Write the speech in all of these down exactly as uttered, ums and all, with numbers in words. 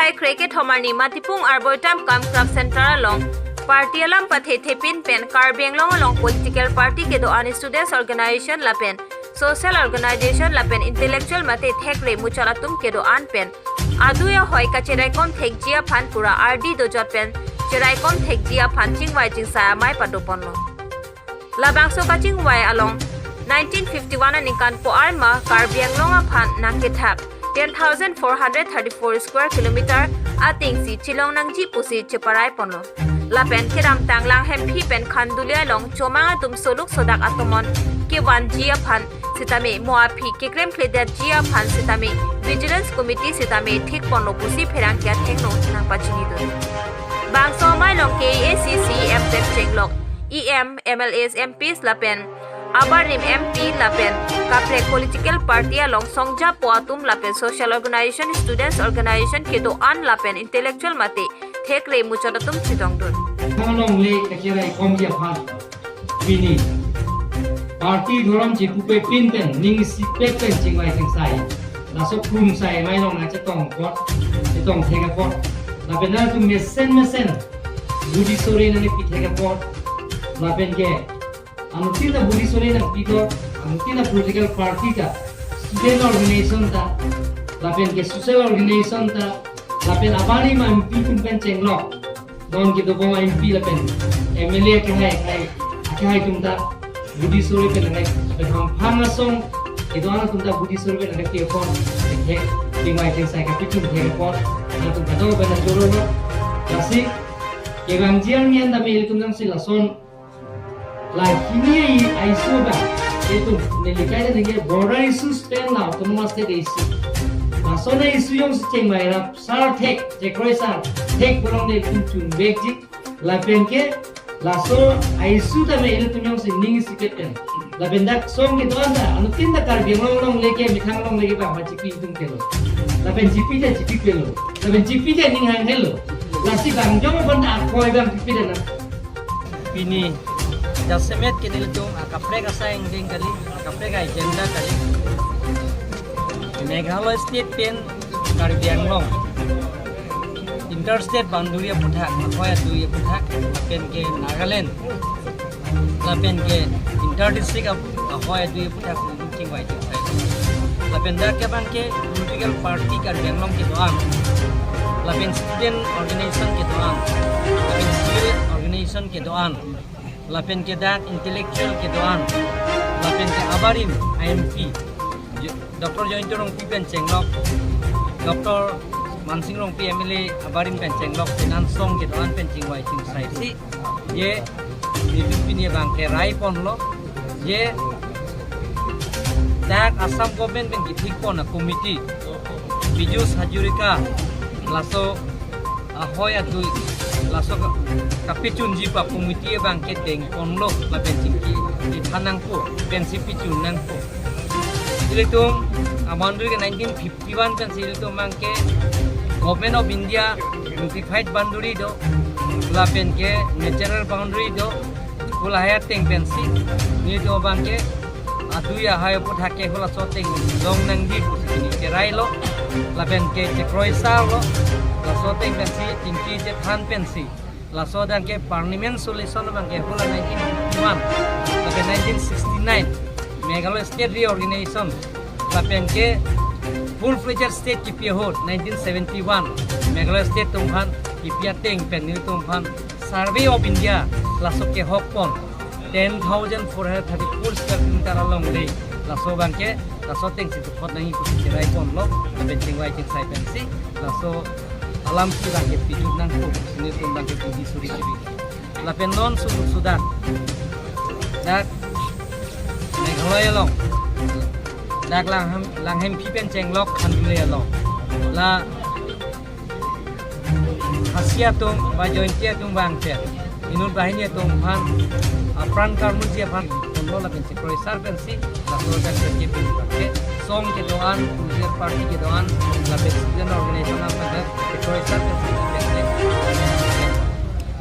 July kre kethom arni Matipung Arboretum cum Craft Center along party alam pathe thepin pen Karbi Anglong along political party kedo-an, students organization lapen social organization lapen intellectual mate thekre muchot atum kedo-an pen adui ahoi kachiraikom thekji aphan pura ardi dojot pen chiraikom thekji aphan chingvai chingsai amei padoponlo. Labangso kachingvai along nineteen fifty-one aningkan ko-arma Karbi Anglong aphan nangkethap ten thousand four hundred thirty-four square kilometer atingsi chilong nangji pusi cheparai ponlo. Lapen kedamtang Langhemphi pen Khanduli along chomang atum soluk sodak atomon kevanji aphan sitame mo aphi keklem kledetji aphan sitame Vigilance Committee sitame thik ponlo pusi pherangke athengno nangpachinidun. Bangso amei along K A A C C E M pen chenglok E M, M L As, M Ps lapen abarim M P lapen kaprek political party along songjapo atum lapen social organization, students organization kedo-an lapen intellectual mate thekre muchot atum chetongdun. Alongle kachiraikomji aphan pini party dhorom chipupepin pen ning isipet pen chingvai chingsai, laso krumsai amei along nangchetong apot, chetong thek apot, lapen nangtum mesen mesen budi sore nangpi thek apot, lapen ke anuttin ta budi sore nangpi do, anuttin ta political party ta, student organization ta, lapen ke social organization ta, lapen abarim M P atum pen chenglok, non kedobom M P lapen M L A akehai, akehai, akehai atum ta budi sore pen nangpi, lapen hamphang asong kedo-an atum ta budi sore pen nangpi apot, ke chingvai chingsai kapachun thek apot, atum kado pen chorolo. Lasi kevangji arni an tame ilitum jongsi lason, lahini a-issue abang, itum nelikai nangke border issues pen la autonomous state issue, lason a-issue jongsi chingvai rapsar thek, chekroi sar thek pu along nelitum chunvekji. Lapen ke laso a-issue tame ilitum jongsi ning isipet pen, lapen dak song kedo-an ta anuttin ta Karbi Anglong alongle ke, methang alongle ke bang pachipi itum kelo, lapen chipi ta chipipelo, lapen chipi ta ning hanghello. Lasi bang jong aphan ta akoi bang pipi ta na. Pini jasemet ke nelitum akaprek asai angdeng kali, akaprek agenda kali. Meghalaya state pen Karbi Anglong interstate boundary aputhak, ahoi adui aputhak, lapen ke Nagaland, lapen ke inter district ap-, ahoi adui aputhak chingvai chingsai. Lapen dak ke bang ke political party Karbi Anglong kedo-an, lapen student organization kedo-an, lapen civil organization kedo-an, lapen ke dak intellectual kedo-an, lapen ke abarim M P, Jo-, Doctor Jayanta Rongpi pen chenglok, Doctor Mansing Rongpi M L A abarim pen chenglok, penang song kedo-an pen chingvai chingsai si, je, nelitum pini bang ke rai ponlo, je, dak Assam government pen kethik pon a-committee, Piyush Hazarika, laso ahoi adui, laso ka-, kapachunji pa committee bang ke deng ponlo, lapen chingki kethan nangpo, pensi pachun nangpo. Ilitum a-boundary ke nineteen fifty-one pensi ilitum bang ke Government of India notified boundary do, lapen ke natural boundary do, pu lahai ateng pensi nelitum bang ke adui ahoi aputhak ke halaso ateng long nangji pusi pini kerailo, lapen ke chekroi sarlo, laso ateng pensi chingki chethan pensi, laso adang ke permanent solution bang ke hula nineteen fifty-one, lapen nineteen sixty-nine Meghalaya state reorganization, lapen ke full-fledged state kipi ahut nineteen seventy-one Meghalaya state atum aphan kipi ateng pen nelitum aphan Survey of India laso kehok pon ten thousand four hundred thirty-four square kilometer alongle, laso bang ke, laso atengsi tukhot nangji pusi cherai ponlo, lapen chingvai chingsai pensi, laso alam si bang ke pidun nangpo, nelitum bang ke budi sore chibi. Lapen non suluk sudak, dak Meghalaya along, dak Langham-, Langhemphi pen chenglok Khanduli along, la Khasi atum ba Jaintia atum bang pen, inut banghini atum aphan, apran karmuji aphan, ponlo lapen chekroi sar pensi, laso dak kepi ke song kedo-an, political party kedo-an, lapen student organization aphan dak chekroi sar pensi,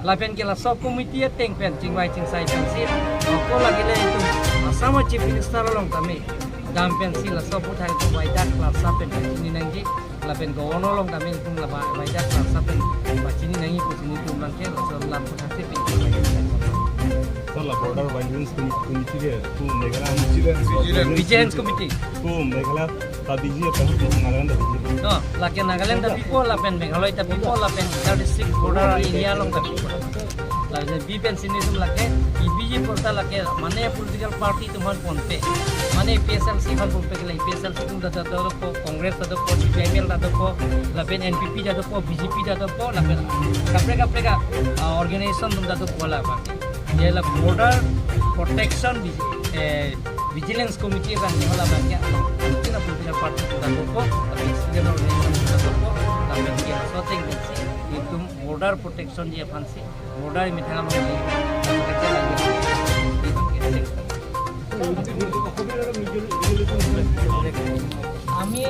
lapen ke laso committee ateng pen chingvai chingsai pensi, ako lagi le itum Assam Chief Minister along tame dam pensi laso aputhak itum vai dak klasa pen chini nangji. lapen governor along kami itum laba baida klasa pen pachini nangji pusi nelitum abangke laso lam puthak si pen. Sir, la border vigilance committee ke pu Meghalaya vigilance committee pu Meghalaya ta biji atau Nagaland ta biji. No, lake Nagaland ta bipo lapen Meghalaya ta bipo lapen inter district border area along ta bipo. Lapen bi pensi nelitum lake, ibiji porta lake, mane political party atum aphan ponpe, mane A P H L C aphan ponpe ke la A P H L C atum ta dopo, Congress ta dopo, C P I M L ta dopo, lapen N P P ta dopo, B J P ta dopo, lapen kaprek kaprek a, ah, organization atum ta dopo la abang. Ye la border protection bi, eh, vigilance committee abang ke la abangke along, tina political party atum ta dopo, lapen student organization atum ta dopo, lapen ke so thing si, itum border protection ji aphan si, border methang along si, protection lagi. Ami